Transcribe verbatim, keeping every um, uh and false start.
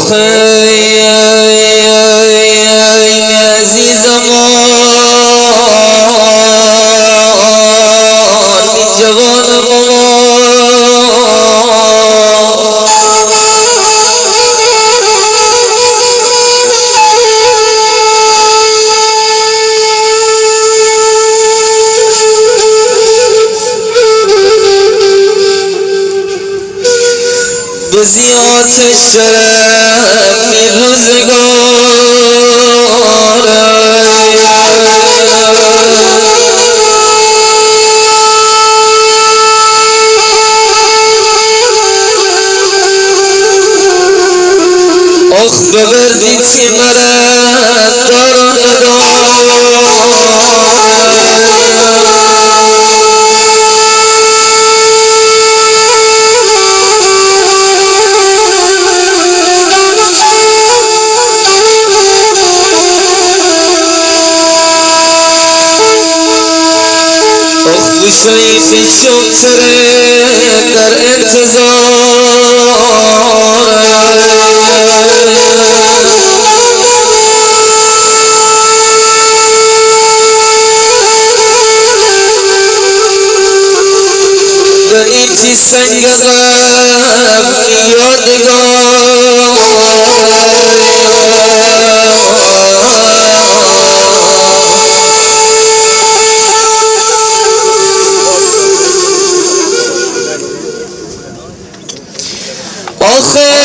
عزیزمان، می جوان مامان. بزی آتش شرم می روزگار. آخ ببردی چی مره دار و ندار. آخ بوشویی پیچم تره در انتظار. دنی چی سنگ غم یادگار. آخه